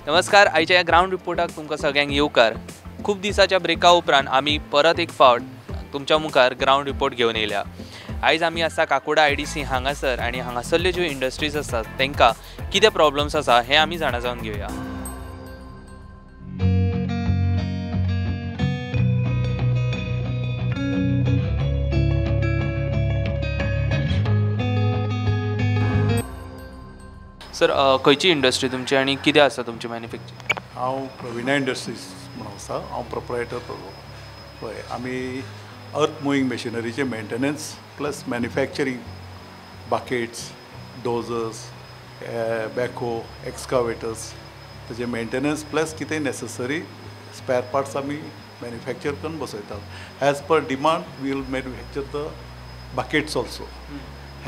नमस्कार, आयच्या ह्या ग्रावंड रिपोर्टाक तुमकां सगळ्यांक येवकार. खूब दिसाच्या ब्रेका उपरांत आमी परत एक फावट तुमच्या मुखार ग्रावंड रिपोर्ट घेवन येयल्या. आयज आमी आसा काकोडा IDC हांगासर आनी हांगासरल्यो ज्यो इंडस्ट्रीज आसात तांकां कितें प्रॉब्लम्स आसा हें आमी जाणा जावन घेवया. सर, खंयची इंडस्ट्री तुमची आनी कितें आसा तुमची मॅन्युफॅक्चर? हांव प्रवीणा इंडस्ट्रीज म्हणून आसा, हांव प्रोप्रायटर. पळय, आमी अर्थ मुवींग मशिनरीचें maintenance plus manufacturing, buckets, dozers, backhoe, excavators, ताजें मेंटेनन्स प्लस कितें नेसेसरी स्पॅर पार्ट्स आमी मॅन्युफॅक्चर करून बसयतात. As per demand we will manufacture the buckets also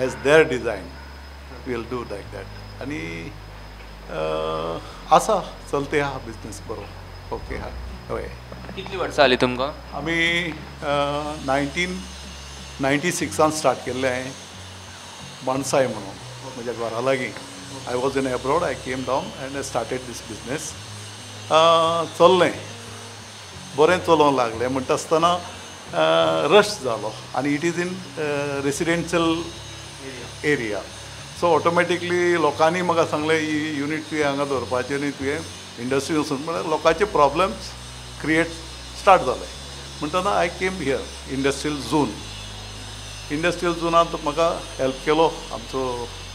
as their design, we will do like that. आनी आसा, चलते आहा बिजनेस बरो, ओके आहा. हय. कितली वर्सां जालीं तुमकां? आमी 1996 स्टार्ट केल्लें हांवें माणसाय म्हणून म्हज्या घरा लागीं. I was in abroad, I came down and I started this business. चल्लें बरें, चलोवंक लागलें. म्हणटा आसतना रश जालो आनी it is in residential area, so automatically लोकांनी म्हाका सांगलें ही युनीट तुवें हांगा दवरपाचें न्ही, तुवें इंडस्ट्री वचून. म्हळ्यार लोकांचे प्रॉब्लम्स क्रिएट स्टार्ट जाले. म्हणटना I came here industrial zone. Industrial झोनांत म्हाका हेल्प केलो आमचो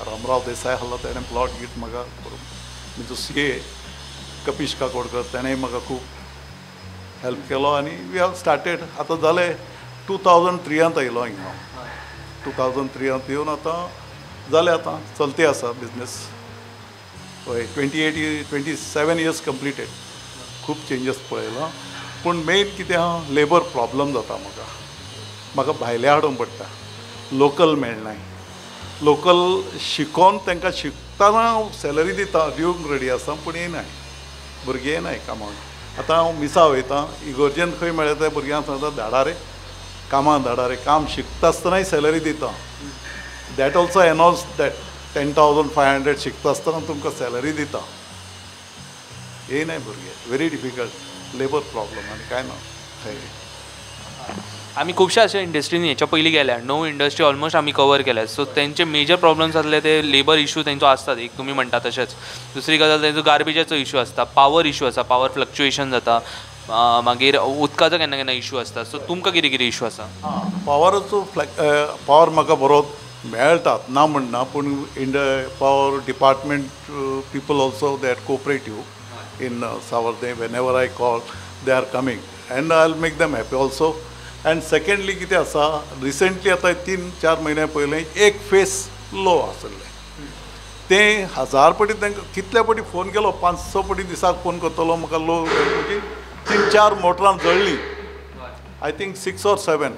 रामराव देसाय आसलो, तेणें प्लॉट गीट म्हाका करून. म्हजो CA Kapish Kakodkar, तेणें म्हाका खूब हेल्प केलो आनी we have started. आतां जालें 2003 आयलो हिंगा हांव. 2003 येवन आतां जालें, आतां चलते आसा बिजनेस. हय, 27 इयर्स कंप्लिटेड. खूब चेंजीस पळयला, पूण मेन कितें आहा, लेबर प्रॉब्लम जाता म्हाका. म्हाका भायले हाडूंक पडटा, लोकल मेळनाय. लोकल शिकोवन तांकां शिकतना हांव सॅलरी दिता, दिवंक रेडी आसा, पूण येयनाय भुरगीं, येयनाय कामाक. आतां हांव मिसा वयता, इगोर्जेन खंय मेळ्ळें त्या भुरग्यांक सांगता धाडा रे कामाक, धाडा रे काम. शिकता आसतनाय सॅलरी दिता. That also announce that 10,500 शिकता आसतना तुमकां सॅलरी दिता. येयनाय भुरगे, व्हेरी डिफिकल्ट लेबर प्रॉब्लम आनी कांय ना. हय, आमी खुबश्या अशा इंडस्ट्रीनी हेच्या पयलीं गेल्या, 9 इंडस्ट्री ऑलमोस्ट आमी कवर केल्या. सो तेंचे मेजर प्रॉब्लम्स आसले ते लेबर इशू तेंचो आसतात एक, तुमी म्हणटा तशेंच. दुसरी गजाल तेंचो गार्बेजाचो इशू आसता, पावर इशू आसा, पावर फ्लक्च्युएशन जाता, मागीर उदकाचो केन्ना केन्ना इशू आसता. सो तुमकां कितें कितें इशू आसा? पावराचो पावर म्हाका बरो मेळटात ना म्हणना, पूण in power department people also they are cooperative in Savarde. Whenever I call they are coming and I will make them happy also. And secondly कितें आसा, रिसेंटली आतां 3-4 म्हयन्या पयलीं एक फेस लो आसलें, तें 1000 पटी तांकां कितल्या पटी फोन केलो, 5-6 पटी दिसाक फोन करतलो म्हाका लो. म्हणजे 3-4 मोटरां जळ्ळीं, I think 6 or 7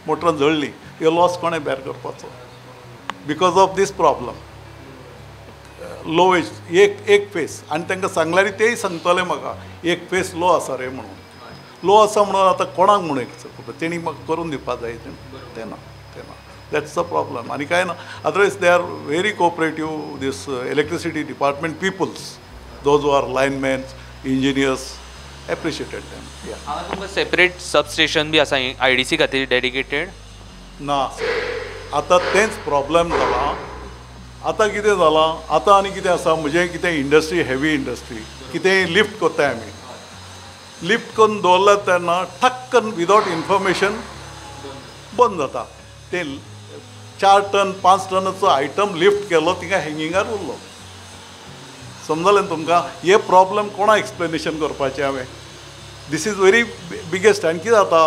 मोटरां जळ्ळीं. हे लॉस कोणें बेर करपाचो because of these problem? Low as एक फेस. आनी तांकां सांगल्यार तेय सांगतले म्हाका एक फेस लो आसा रे म्हणून. लो आसा म्हणून आतां कोणाक म्हणून तेणी म्हाका करून दिवपा जाय, तें ना, तें ना. That's the problem आनी कांय ना. Otherwise they are very cooperative this electricity department peoples, those who are linemans, engineers, appreciated them. हांगा तुमकां सेपरेट सबस्टेशन बी आसा IDC खातीर डेडिकेटेड? ना, आतां तेंच प्रॉब्लम जाला. आतां कितें जालां, आतां आनी कितें आसा, म्हजें कितें इंडस्ट्री, हेवी इंडस्ट्री, कितेंय लिफ्ट करताय आमी, लिफ्ट करून दवरल्यार तेन्ना ठक्कन विदावट इन्फॉर्मेशन बंद जाता. तें 4 टन 5 टनाचो आयटम लिफ्ट केलो, थिंगा हँगिंगार उरलो. समजलें तुमकां? हे प्रॉब्लम कोणा एक्सप्लेनेशन करपाचें हांवें? This is very biggest. आनी कितें जाता,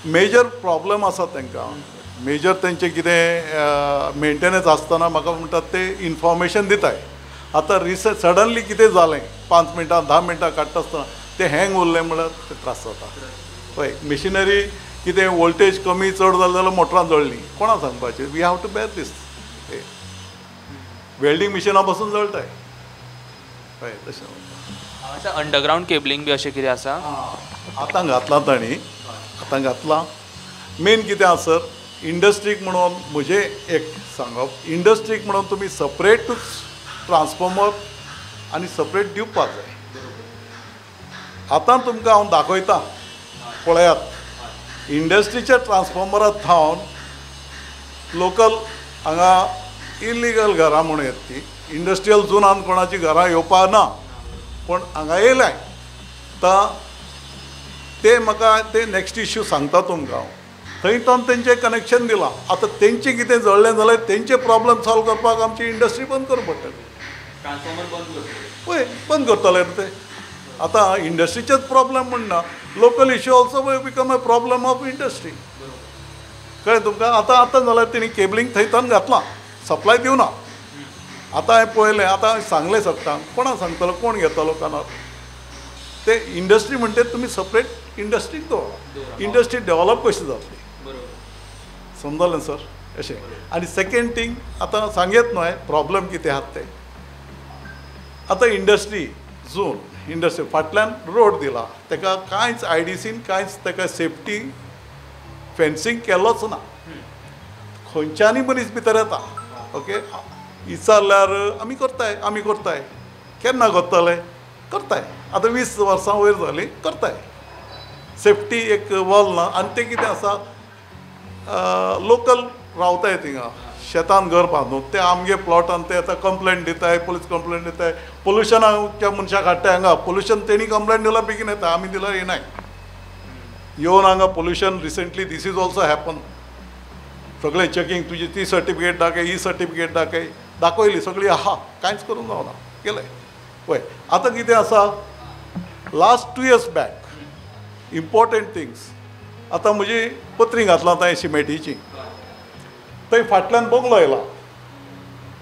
मेजर प्रॉब्लम आसा तांकां, मेजर तेंचें कितें मेंटेनन्स आसतना म्हाका म्हणटात ते इन्फॉर्मेशन दिताय. आतां रिसर्च सडनली कितें जालें, 5 मिनटां 10 मिनटां काडटा आसतना तें हँग उरलें म्हळ्यार ते त्रास जाता. हय, मशिनरी कितें वोल्टेज कमी चड जालें जाल्यार मोटरां जळ्ळीं, कोणा सांगपाचें? We have to bear this. Welding मिशिना पासून जळटाय. हय, तशें. हांगासर अंडरग्रावंड केबलिंग बी अशें कितें आसा? आतां घातलां तांणी, आतां घातलां. मेन कितें आसा सर, इंडस्ट्रीक म्हणून म्हजें एक सांगप, इंडस्ट्रीक म्हणून तुमी सपरेटूच ट्रान्सफॉर्मर आनी सपरेट दिवपाक जाय. आतां तुमकां हांव दाखयतां पळयात, इंडस्ट्रीच्या ट्रान्सफॉर्मरात थावन लोकल हांगा इलिगल घरां म्हणून येत ती इंडस्ट्रियल झोनान कोणाची घरां येवपा ना, पूण हांगा येयलाय आतां ते म्हाका ते नेक्स्ट इश्यू सांगता तुमकां हांव. थंय तो तेंचें कनेक्शन दिलां, आतां तेंचें कितें जळ्ळें जाल्यार तेंचे प्रॉब्लम सॉल्व करपाक आमची इंडस्ट्री बंद करूं पडटली. ट्रान्सफॉर्मर बंद करतले, पळय बंद करतले ते. आतां इंडस्ट्रीचेच प्रॉब्लम म्हण ना, local issue also become a problem of industry. कळ्ळें तुमकां? आतां आतां जाल्यार तेणी केबलींग थंयतान घातलां, सप्लाय दिवना. आतां हांवें पळयलें, आतां हांवें सांगलें सगळ्यांक, कोणाक सांगतलो, कोण घेतलो कानार ते. इंडस्ट्री म्हणटे तुमी सपरेट इंडस्ट्रीक दवरा, इंडस्ट्री डेवलप कशी जातली, समजलें सर अशें. आनी सेकेंड थींग आतां सांगयत न्हय प्रॉब्लम कितें आहात ते. आतां इंडस्ट्री झोन, इंडस्ट्री फाटल्यान रोड दिला, ताका कांयच आयडीसीन कांयच ताका सेफ्टी फेन्सींग केलोच ना, खंयच्यानय मनीस भितर येता. ओके, विचारल्यार आमी करताय आमी करताय, केन्ना करतले, करताय, आतां 20 वर्सां वयर जालीं करताय. सेफ्टी एक वॉल ना. आनी तें कितें आसा, लोकल रावताय थिंगा शेतान घर बांदून, ते आमगे प्लॉटान ते आतां कंप्लेन दिताय, पुलीस कंप्लेन दिताय, पोल्युशनाच्या मनशाक हाडटाय हांगा. पोल्युशन तेणी कंप्लेन दिल्यार बेगीन येता, आमी दिल्यार येनाय. येवन हांगा pollution recently this is also happen. सगळें चॅकींग, तुजी ती सर्टिफिकेट दाखय, ही सर्टिफिकेट दाखय, दाखयली सगळी आहा, कांयच करूंक जावना गेलें. पळय आतां कितें आसा, last 2 years back important things. आतां म्हजी पत्री घातलां थंय सिमेंटीची, थंय फाटल्यान बंगलो येयला,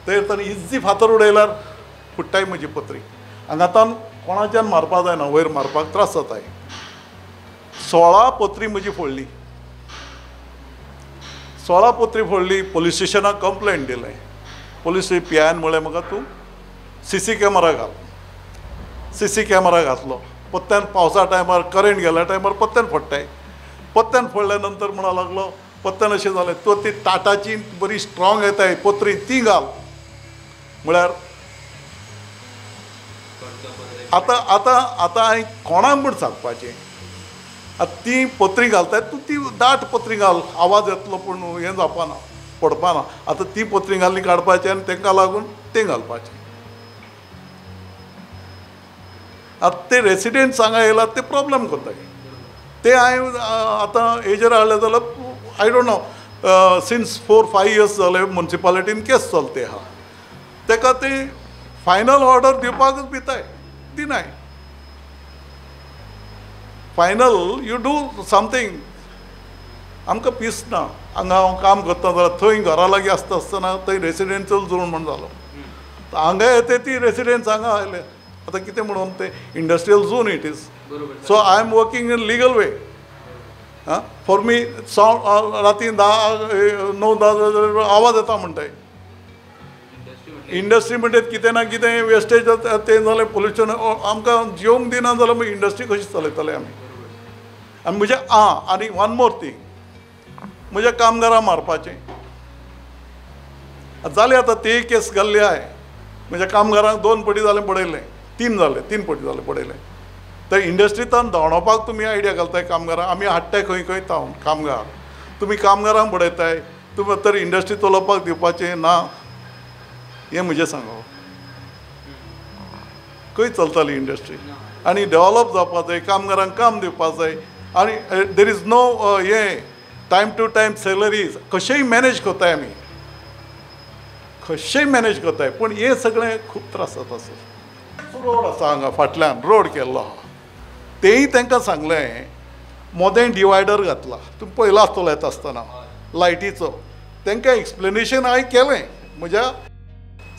थंय ताणें इज्जी फातर उडयल्यार फुट्टाय म्हजी पत्री. हांगा तान कोणाच्यान मारपा जायना, वयर मारपाक त्रास जाताय. 16 पत्री म्हजी फोडली, 16 पत्री फोडली. पोलीस स्टेशनाक कंप्लेन दिलें, पोलीस पी आयन म्हणलें म्हाका तूं सीसी कॅमेरा घाल. सीसी कॅमेरा घातलो, पत्त्यान पावसा टायमार करंट गेल्या टायमार पत्त्यान फोडटाय. पत्त्यान फोडल्या नंतर म्हणा लागलो पत्त्यान अशें जालें, तो ती टाटाची बरी स्ट्रॉंग येताय पत्री ती घाल. म्हळ्यार आतां आतां आतां हांवें कोणाक म्हूण सांगपाचें, आतां ती पत्री घालताय तूं ती दाट पत्री घाल, आवाज येतलो पूण हें जावपाना, पडपाना. आतां ती पत्री घालली काडपाची आनी तांकां लागून तें घालपाचें. आतां ते रेसिडेंट्स हांगा येयला ते प्रॉब्लम करताय. ते हांवें आतां हेजेर हाडलें जाल्यार I don't know, since 4-5 years जाले मुन्सिपालिटीन केस चलते आहा, ताका ते फायनल ऑर्डर दिवपाकच भिताय, दिनाय. फायनल you do something, आमकां पीस ना. हांगा हांव काम करता जाल्यार थंय घरा लागीं आसता आसतना थंय रेसिडेंशियल झोन म्हण जालो, हांगा येते ती रेसिडेंट्स हांगा आयले. आतां कितें म्हणून तें industrial zone it is. So I am working in legal way. Ah, for me sound राती 10, 9, 10 आवाज येता म्हणटाय. इंडस्ट्री म्हणटा कितें ना कितें वेस्टेज जाता, तें जालें पोल्युशन, आमकां जिवंक दिना जाल्यार मागीर इंडस्ट्री कशी चलयतले आमी. आनी म्हज्या आं आनी वन मोर थींग, म्हज्या कामगारां मारपाचें जालें. आतां ती केस घाल्ली आहाय, म्हज्या कामगारांक 2 पटी जालें बडयलें, 3 जालें, 3 पटी जालें बडयलें. तर इंडस्ट्रींतान धांवडावपाक तुमी आयडिया घालताय कामगारांक, आमी हाडटाय खंय खंय तावन कामगार, तुमी कामगारांक बडयताय, तुमी तर इंडस्ट्री चलोवपाक दिवपाचें ना, हें म्हजें सांगप. खंय चलताली इंडस्ट्री आनी डेवलप जावपा जाय, कामगारांक काम दिवपा जाय. आनी there is no हें टायम टू टायम सॅलरीज कशेंय मॅनेज करताय आमी, कशेंय मॅनेज करताय, पूण हें सगळें खूब त्रास जाता सर. रोड आसा हांगा फाटल्यान, रोड केल्लो आहा, तेंय तांकां सांगलें मोदें डिवायडर घातला, तुमी पळयला आसतलो येता आसतना लायटीचो. तांकां एक्सप्लेनेशन हांवें केलें, म्हज्या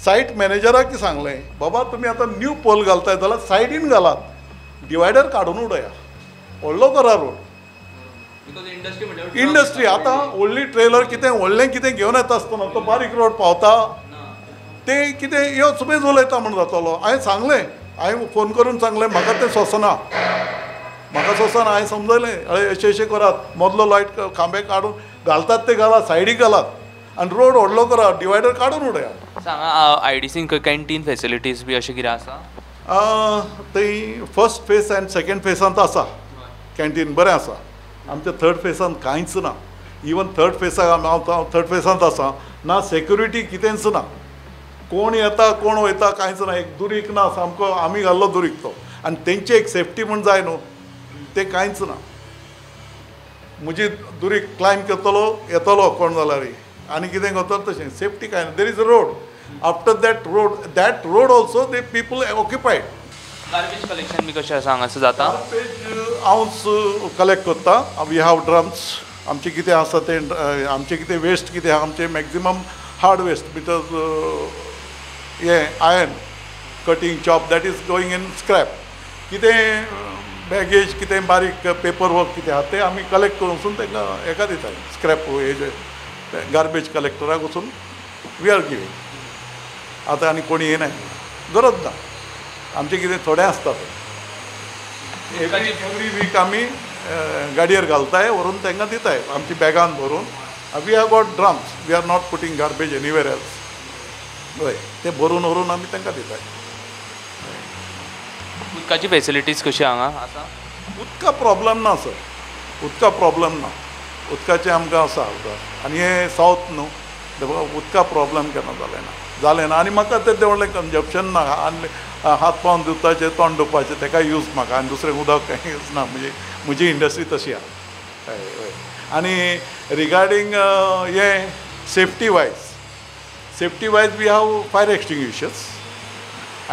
सायट मॅनेजराक सांगलें, बाबा तुमी आतां न्यू पोल घालताय जाल्यार सायडीन घालात, डिवायडर काडून उडया, व्हडलो करा रोड. इंडस्ट्री आतां व्हडली ट्रेलर कितें व्हडलें कितें घेवन येता आसतना तो बारीक रोड पावता, तें कितें यो सुबेज उलयता म्हूण जातलो. हांवें सांगलें, हांवें फोन करून सांगलें, म्हाका तें सोंसना, म्हाका सोंसना. हांवें समजलें, अरे अशें अशें करात, मदलो लायट खांबे काडून घालतात ते घालात, सायडीक घालात आनी रोड व्हडलो करात, डिवायडर काडून उडयात. सांगा, आयडीसीन कॅन्टीन फेसिलिटीज बी अशें कितें आसा? थंय फर्स्ट फेस आनी सेकेंड फेसांत आसा कॅन्टीन बरें आसा. आमच्या थर्ड फेसांत कांयच ना. इवन थर्ड फेसाक हांव थर्ड फेसांत आसा ना सेक्युरिटी कितेंच ना. कोण येता कोण वयता कांयच ना. एक दुरीक ना सामको आमी घाल्लो दुरीक तो आनी तेंची एक सेफ्टी म्हूण जाय न्हू तें कांयच ना. म्हजी दुरीक क्लायम करतलो येतलो कोण जाल्यार आनी कितें करतलो तशें सेफ्टी कांय ना. There is a road after that road, that road also the people occupied. Garbage collection बी कशें आसा हांगासर जाता? गार्बेज हांवच कलेक्ट करता. We have drums. आमचें कितें आसा तें आमचें कितें वेस्ट कितें आहा आमचें मॅक्झिमम हार्ड वेस्ट because हें iron cutting chop that is going in scrap. कितें बॅगेज कितें बारीक पेपर वर्क कितें आहा तें आमी कलेक्ट करून वचून तांकां हेका दिता स्क्रॅप हेजे गार्बेज कलेक्टराक वचून we are giving. आतां आनी कोणी येनाय गरज ना. आमचें कितें थोडें आसता तें एवरी वीक आमी गाडयेर घालताय व्हरून तांकां दिताय आमची बॅगान भरून. We have got drums. We are not putting garbage anywhere else. हय तें भरून व्हरून आमी तांकां दिताय. उदकाची फेसिलिटीज कशी हांगा आसा? उदका प्रॉब्लम ना सर. उदका प्रॉब्लम ना. उदकाचें आमकां आसा उदक आनी हें सावथ न्हू उदका प्रॉब्लम केन्ना जालें ना जालें ना. आनी म्हाका तें व्हडलें कंजप्शन ना. आनी हात पांव धुवपाचें तोंड धुवपाचें तेका यूज म्हाका आनी दुसरें उदक कांय यूज ना. म्हणजे म्हजी इंडस्ट्री तशी आहा. हय हय. आनी रिगार्डींग हें safety wise, safety wise we have fire extinguishers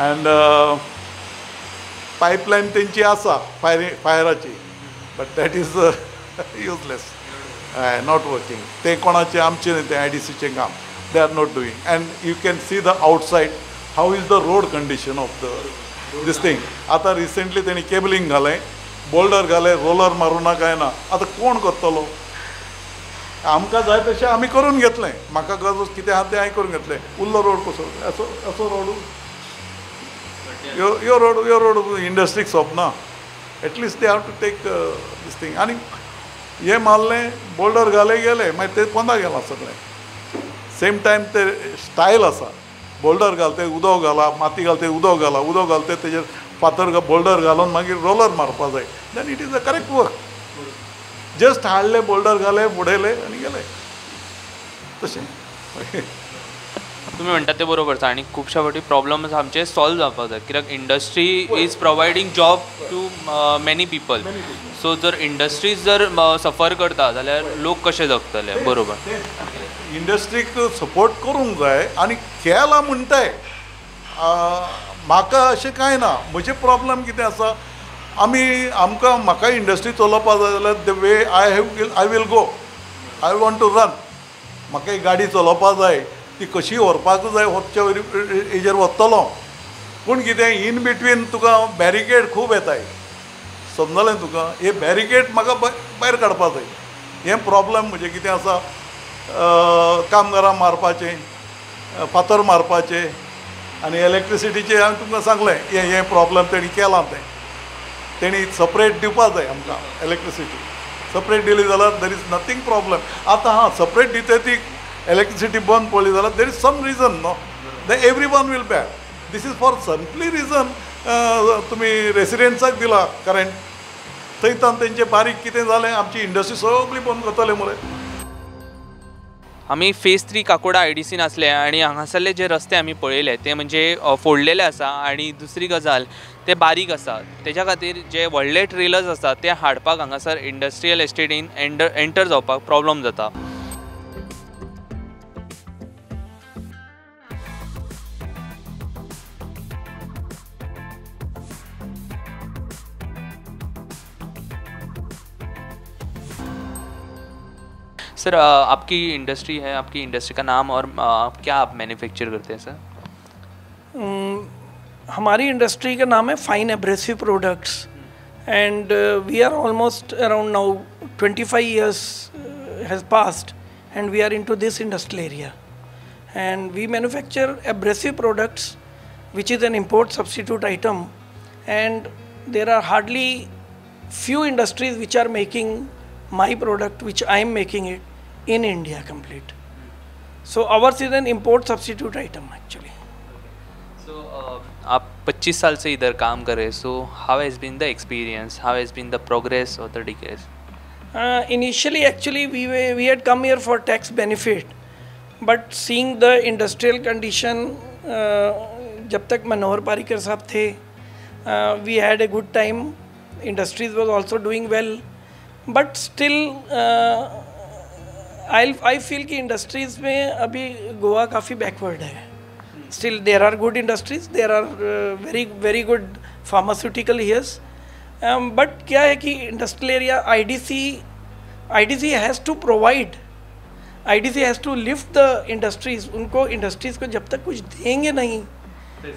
and pipeline तेंची आसा फायराची but that is useless not working. तें कोणाचें आमचें न्ही तें आयडीसीचें काम. They are not doing. And you can see the outside how is the road condition of the this thing. आतां recently तेणी केबलिंग घालें, बोल्डर घालें, रोलर मारूं ना कांय ना. आतां कोण करतलो? आमकां जाय तशें आमी करून घेतलें. म्हाका गरज कितें आहा तें हांवें करून घेतलें. उरलो रोड कसो असो असो रोड यो रोड यो road इंडस्ट्रीक सोंपना. At least they have to take this thing. आनी हें मारलें बोल्डर घालें गेलें मागीर तें पोंदा गेलां सगळें. सेम टायम ते स्टायल आसा बोल्डर घालते उदक घाला माती घालते उदक घाला उदक घालते तेजेर फातर बोल्डर घालून मागीर रोलर मारपा जाय. Then it is a correct work. Just हाडले बोल्डर घाले बुडयले आनी गेले तशें. तुमी म्हणटात तें बरोबर आसा आनी खुबश्या फावटी प्रॉब्लम्स आमचे सॉल्व जावपाक जाय कित्याक industry is providing job to many people. So जर इंडस्ट्रीज जर सफर करता जाल्यार लोक कशे जगतले? बरोबर. इंडस्ट्रीक सपोर्ट करूंक जाय आनी केला म्हणटाय म्हाका अशें कांय ना. म्हजें प्रॉब्लम कितें आसा आमी आमकां म्हाका इंडस्ट्री चलोवपाक जाय जाल्यार the way I have I will go I want to run. म्हाका एक गाडी चलोवपाक जाय ती कशी व्हरपाक जाय वचच्या हेजेर वतलो. पूण कितें इन बिटवीन तुका बॅरिकेड खूब येताय समजलें तुका. हे बॅरिकेड म्हाका भायर काडपाक जाय. हें प्रॉब्लम म्हजें कितें आसा कामगारां मारपाचें फातर मारपाचें आनी इलेक्ट्रिसिटीचें हांवें तुमकां सांगलें हें हें प्रॉब्लम तेणी केलां तें तेणी सपरेट दिवपा जाय आमकां इलेक्ट्रिसिटी. सपरेट दिली जाल्यार there is nothing problem. आतां हां सपरेट दिता ती इलेक्ट्रिसिटी बंद पडली जाल्यार there is some reason no the every one will bad. This is for simply reason तुमी रेसिडेंट्साक दिला करंट थंय तान तेंचें बारीक कितें जालें आमची इंडस्ट्री सगळी बंद करतले मरे. आमी फेज 3 काकोडा आयडीसीन आसले आनी हांगासरले जे रस्ते आमी पळयले ते म्हणजे फोडलेले आसा आनी दुसरी गजाल ते बारीक आसा. तेज्या खातीर जे व्हडले ट्रेलर्स आसा ते हाडपाक हांगासर इंडस्ट्रियल एस्टेटीन एंटर जावपाक प्रॉब्लम जाता. सर आपकी इंडस्ट्री है, आपकी इंडस्ट्री का नाम और क्या आप मैन्युफैक्चर करते हैं सर? हमारी इंडस्ट्री का नाम है fine abrasive products and we are almost around now 25 years has passed and we are into this industrial area and we manufacture abrasive products which is an import substitute item and there are hardly few industries which are making my product which I am making it in India complete. So ours is an import substitute item actually. So आप 25 साल से इधर काम कर रहे हैं, so how has been the experience, how has been the progress Aur the decrease? Initially actually we had come here for tax benefit, but seeing the industrial condition, जब तक मनोहर पारिकर साहब थे, we had a good time, industries was also doing well, but still I feel कि industries में अभी गोवा काफ़ी backward है. Still there are good industries, there are very very good pharmaceutical here's, but क्या है कि industrial area IDC has to provide, IDC has to lift the industries. उनको industries को जब तक कुछ देंगे नहीं,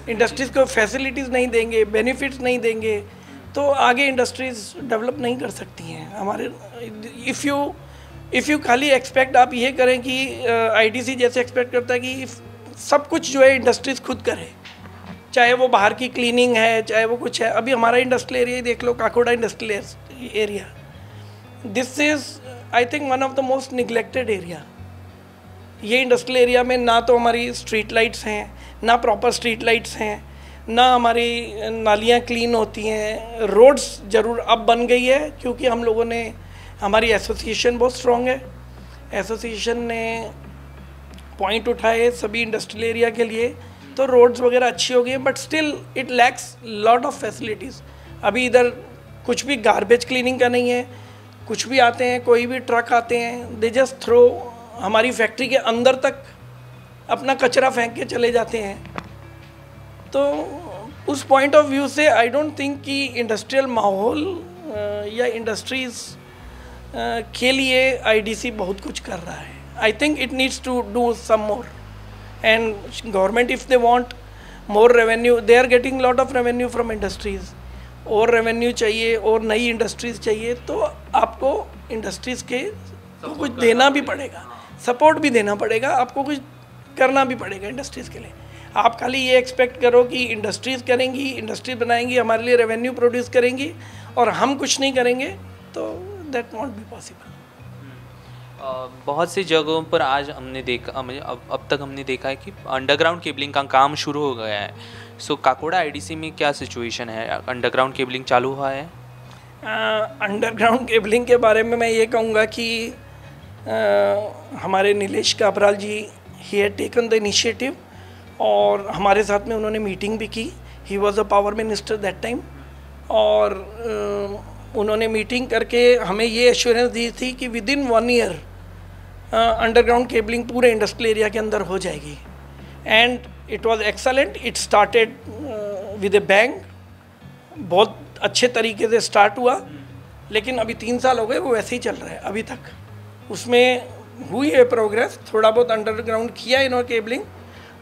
इंडस्ट्रीज़ को फैसिलिटीज़ नहीं देंगे, बेनिफिट्स नहीं देंगे, तो आगे इंडस्ट्रीज़ डेवलप नहीं कर सकती हैं. हमारे if you खाली एक्सपेक्ट आप ये करें कि आईडीसी जैसे एक्सपेक्ट करता है कि सब कुछ जो है इंडस्ट्रीज़ खुद करे, चाहे वो बाहर की क्लीनिंग है, चाहे वो कुछ है. अभी हमारा इंडस्ट्रियल एरिया ही देख लो, Kakoda industrial area, this is I think one of the most neglected area. ये इंडस्ट्रियल एरिया में ना तो हमारी स्ट्रीट लाइट्स हैं, ना प्रॉपर स्ट्रीट लाइट्स हैं, ना हमारी नालियाँ क्लीन होती हैं. रोड्स ज़रूर अब बन गई है क्योंकि हम लोगों ने, हमारी एसोसिएशन बहुत स्ट्रॉन्ग है, एसोसिएशन ने पॉइंट उठाए सभी इंडस्ट्रियल एरिया के लिए, तो रोड्स वगैरह अच्छी हो गई हैं, but still it lacks lot of facilities. अभी इधर कुछ भी गार्बेज क्लीनिंग का नहीं है, कुछ भी आते हैं, कोई भी ट्रक आते हैं, they just throw हमारी फैक्ट्री के अंदर तक अपना कचरा फेंक के चले जाते हैं. तो उस point of view Se I don't think कि इंडस्ट्रियल माहौल या इंडस्ट्रीज़ के लिए आईडीसी बहुत कुछ कर रहा है. I think it needs to do some more, and government if they want more revenue, they are getting lot of revenue from industries, Aur revenue चाहिए और नई इंडस्ट्रीज़ चाहिए, तो आपको इंडस्ट्रीज़ के को कुछ देना भी पड़ेगा, सपोर्ट भी देना पड़ेगा, आपको कुछ करना भी पड़ेगा इंडस्ट्रीज़ के लिए. आप खाली ये एक्सपेक्ट करो कि इंडस्ट्रीज़ करेंगी, इंडस्ट्रीज बनाएंगी, हमारे लिए रेवेन्यू प्रोड्यूस करेंगी और हम कुछ नहीं करेंगे, तो that won't be possible. बहुत सी जगहों पर आज हमने देखा, अब तक हमने देखा है कि अंडरग्राउंड केबलिंग का काम शुरू हो गया है. सो काकोड़ा आईडीसी में क्या सिचुएशन है? अंडरग्राउंड केबलिंग चालू हुआ है? अंडरग्राउंड केबलिंग के बारे में मैं ये कहूँगा कि हमारे Nilesh Cabral ji, he had taken the initiative और हमारे साथ में उन्होंने मीटिंग भी की. He was a power minister that time, और उन्होंने मीटिंग करके हमें ये एश्योरेंस दी थी कि within 1 year underground cabling पूरे इंडस्ट्रियल एरिया के अंदर हो जाएगी. And it was excellent, it started with a bang, बहुत अच्छे तरीके से स्टार्ट हुआ, लेकिन अभी 3 साल हो गए वो वैसे ही चल रहा है अभी तक. उसमें हुई है प्रोग्रेस, थोड़ा बहुत अंडरग्राउंड किया इन्होंने केबलिंग,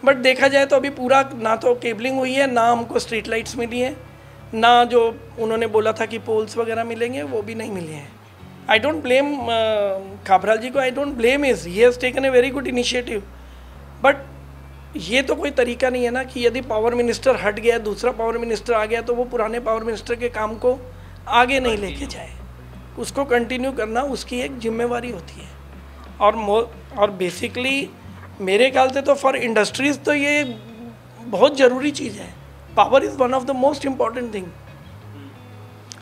बट देखा जाए तो अभी पूरा ना तो केबलिंग हुई है, ना हमको स्ट्रीट लाइट्स मिली हैं, ना जो उन्होंने बोला था कि पोल्स वगैरह मिलेंगे वो भी नहीं मिले हैं. I don't blame Cabral जी को, I don't blame is, he has taken a very good initiative, but ये तो कोई तरीका नहीं है ना कि यदि पावर मिनिस्टर हट गया, दूसरा पावर मिनिस्टर आ गया, तो वो पुराने पावर मिनिस्टर के काम को आगे नहीं लेके जाए. उसको कंटिन्यू करना उसकी एक जिम्मेवारी होती है. और बेसिकली मेरे ख्याल से तो फॉर इंडस्ट्रीज़ तो ये बहुत ज़रूरी चीज़ है. Power is one of the most important thing.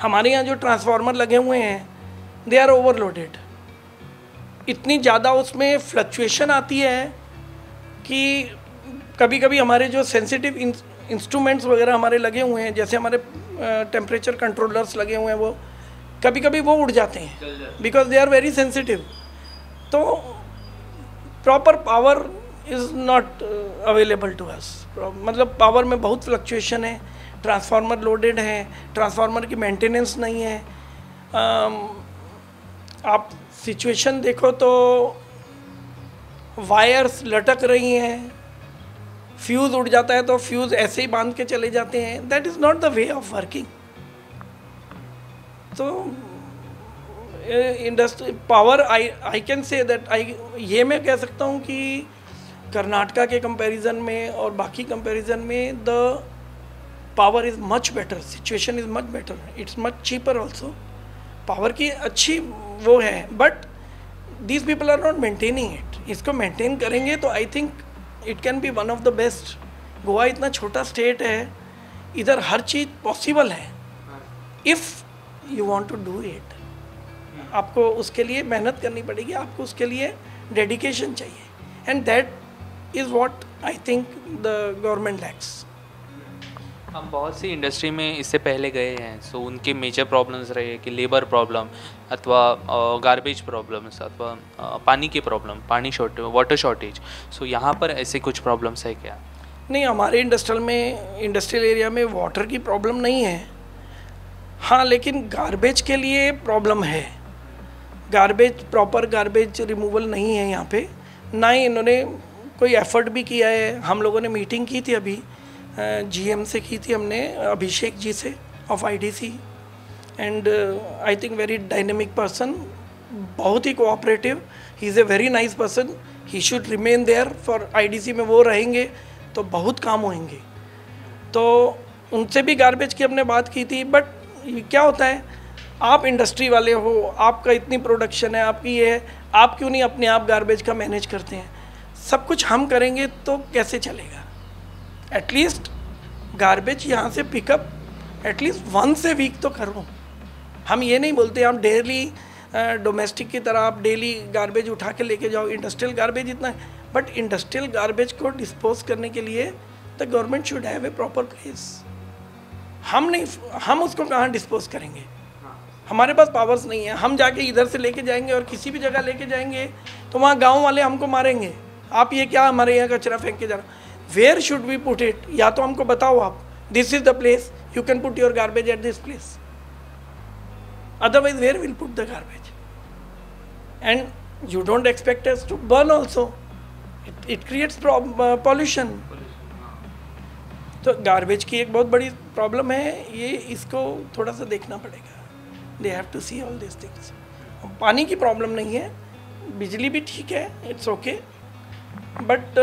हमारे यहाँ जो ट्रांसफार्मर लगे हुए हैं, they are overloaded, इतनी ज़्यादा उसमें फ्लक्चुएशन आती है कि कभी कभी हमारे जो सेंसिटिव इंस्ट्रूमेंट्स वगैरह हमारे लगे हुए हैं, जैसे हमारे टेम्परेचर कंट्रोलर्स लगे हुए हैं, वो कभी कभी वो उड़ जाते हैं because they are very sensitive. तो proper power is not available to us, मतलब पावर में बहुत फ्लक्चुएशन है, ट्रांसफार्मर लोडेड है, ट्रांसफार्मर की मेंटेनेंस नहीं है. आप सिचुएशन देखो तो वायर्स लटक रही हैं, फ्यूज़ उड़ जाता है तो फ्यूज़ ऐसे ही बांध के चले जाते हैं. That is not the way of working. तो industry power, I can say that I, ये मैं कह सकता हूँ कि कर्नाटका के कंपैरिजन में और बाकी कंपैरिजन में the power is much better, situation is much better, it's much cheaper also. Power की अच्छी वो है, but these people are not maintaining it. इसको मेंटेन करेंगे तो I think it can be one of the best. Goa इतना छोटा state है, इधर हर चीज़ पॉसिबल है if you want to do it. आपको उसके लिए मेहनत करनी पड़ेगी, आपको उसके लिए डेडिकेशन चाहिए, and that is what I think the government lacks. हम बहुत सी इंडस्ट्री में इससे पहले गए हैं, सो उनके मेजर प्रॉब्लम्स रहे कि लेबर प्रॉब्लम अथवा गार्बेज प्रॉब्लम्स अथवा पानी की प्रॉब्लम, पानी शॉर्ट, वाटर शॉर्टेज। सो यहाँ पर ऐसे कुछ प्रॉब्लम्स है क्या? नहीं, हमारे इंडस्ट्रियल एरिया में वाटर की प्रॉब्लम नहीं है। हाँ, लेकिन गार्बेज के लिए प्रॉब्लम है। गार्बेज, प्रॉपर गार्बेज रिमूवल नहीं है यहाँ पे, ना ही इन्होंने कोई एफर्ट भी किया है। हम लोगों ने मीटिंग की थी अभी, जीएम से की थी हमने, अभिषेक जी से of IDC, and I think very dynamic person, बहुत ही cooperative, he is a very nice person, he should remain there for IDC में वो रहेंगे तो बहुत काम होंगे। तो उनसे भी गार्बेज की हमने बात की थी, बट क्या होता है, आप इंडस्ट्री वाले हो, आपका इतनी प्रोडक्शन है, आपकी ये है, आप क्यों नहीं अपने आप गार्बेज का मैनेज करते हैं? सब कुछ हम करेंगे तो कैसे चलेगा? एटलीस्ट गार्बेज यहाँ से pickup at least once a week तो करो। हम ये नहीं बोलते हम डेली डोमेस्टिक की तरह आप डेली गार्बेज उठा के लेके जाओ, इंडस्ट्रियल गार्बेज इतना है, बट इंडस्ट्रियल गार्बेज को डिस्पोज करने के लिए the government should have a proper place. हम नहीं, हम उसको कहाँ डिस्पोज करेंगे? हमारे पास पावर्स नहीं है। हम जाके इधर से लेके जाएंगे और किसी भी जगह लेके जाएंगे तो वहाँ गाँव वाले हमको मारेंगे, आप ये क्या हमारे यहाँ कचरा फेंक के जा रहा। Where should we put it? या तो हमको बताओ आप, this is the place, you can put your garbage at this place, otherwise where will put the garbage? And you don't expect us to burn also, it creates pollution. तो garbage की एक बहुत बड़ी प्रॉब्लम है ये, इसको थोड़ा सा देखना पड़ेगा। They have to see all this things. पानी की प्रॉब्लम नहीं है, बिजली भी ठीक है, it's okay, but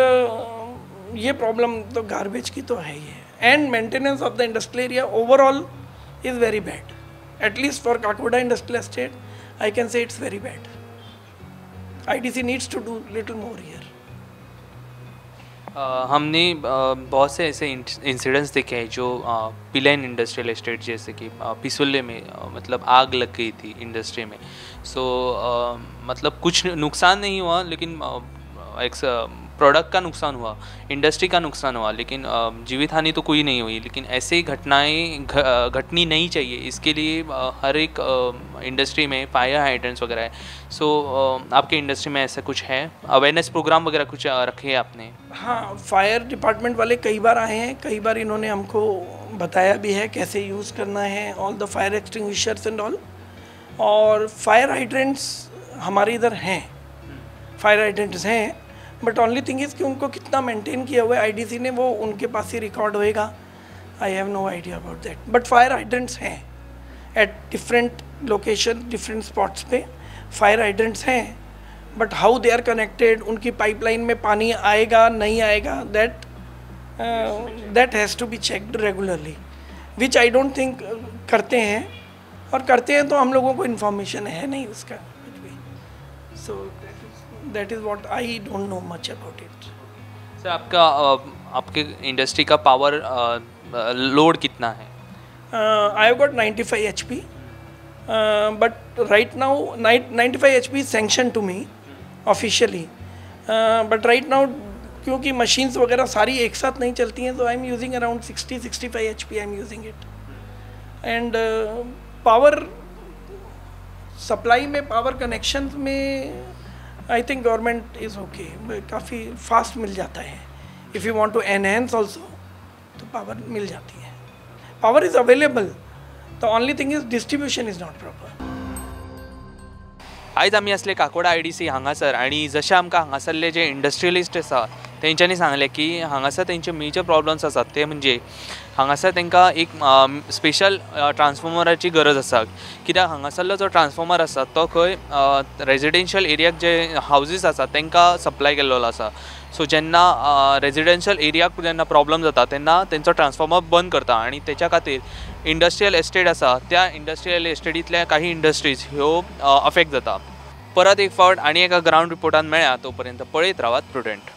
ये प्रॉब्लम तो गार्बेज की तो है ही है। And maintenance of the industrial area overall is very bad, at least for Kakoda industrial estate I can say it's very bad. IDC needs to do little more here. हमने बहुत से ऐसे incidents देखे हैं जो पिलाइन industrial estate जैसे कि पिसुल्ले में मतलब आग लग गई थी इंडस्ट्री में। सो मतलब कुछ नुकसान नहीं हुआ, लेकिन एक प्रोडक्ट का नुकसान हुआ, इंडस्ट्री का नुकसान हुआ, लेकिन जीवित हानि तो कोई नहीं हुई। लेकिन ऐसे घटनाएं घटनी नहीं चाहिए, इसके लिए हर एक इंडस्ट्री में फायर हाइड्रेंट्स वगैरह है। सो आपके इंडस्ट्री में ऐसा कुछ है, अवेयरनेस प्रोग्राम वगैरह कुछ रखे हैं आपने? हाँ, फायर डिपार्टमेंट वाले कई बार आए हैं, कई बार इन्होंने हमको बताया भी है कैसे यूज़ करना है, all the fire extinguishers and all. Aur fire hydrants हमारे इधर हैं, फायर हाइड्रेंट्स हैं, बट ओनली थिंग is कि उनको कितना मेंटेन किया हुआ है आईडीसी ने, वो उनके पास ही रिकॉर्ड होएगा। I have no idea about that, but fire hydrants हैं at different location, different spots pay fire hydrants हैं, but how they are connected, उनकी पाइपलाइन में पानी आएगा नहीं आएगा, that that has to be checked regularly, which I don't think करते हैं, और करते हैं तो हम लोगों को इन्फॉर्मेशन है नहीं उसका कुछ भी। So that is what I don't know much about it. Sir, आपका आपके इंडस्ट्री का पावर लोड कितना है? I have got 95 HP, but right now 95 HP sanction to me officially, but right now क्योंकि मशीन्स वगैरह सारी एक साथ नहीं चलती हैं, तो I am using around 60-65 HP I am using it. And power supply में, पावर कनेक्शन में I think government is okay, काफ़ी फास्ट मिल जाता है। If you want to enhance also तो पावर मिल जाती है, power is available, the only thing is distribution is not proper. आयज आमी आसले Kakoda IDC हांगासर आनी जशें आमकां हांगासरले जे इंडस्ट्रियलिस्ट आसा तेंच्यांनी सांगलें की हांगासर तेंचे मेजर प्रॉब्लम्स आसात ते म्हणजे हांगासर तांकां एक स्पेशल ट्रान्सफॉर्मराची गरज आसा, कित्याक हांगासरलो जो ट्रान्सफॉर्मर आसा तो खंय रेजिडेन्शियल एरियाक जे हावजीस आसा तांकां सप्लाय केल्लो आसा। सो जेन्ना रेजिडेन्शियल एरियाक जेन्ना प्रॉब्लम जाता तेन्ना तेंचो ट्रान्सफॉर्मर बंद करता आनी तेच्या खातीर इंडस्ट्रियल एस्टेट आसा त्या इंडस्ट्रियल एस्टेटींतल्या काही इंडस्ट्रीज ह्यो अफेक्ट जाता। परत एक फावट आनी एका ग्रावंड रिपोर्टान मेळ्या, तो पर्यंत पळयत रावात प्रुडंट।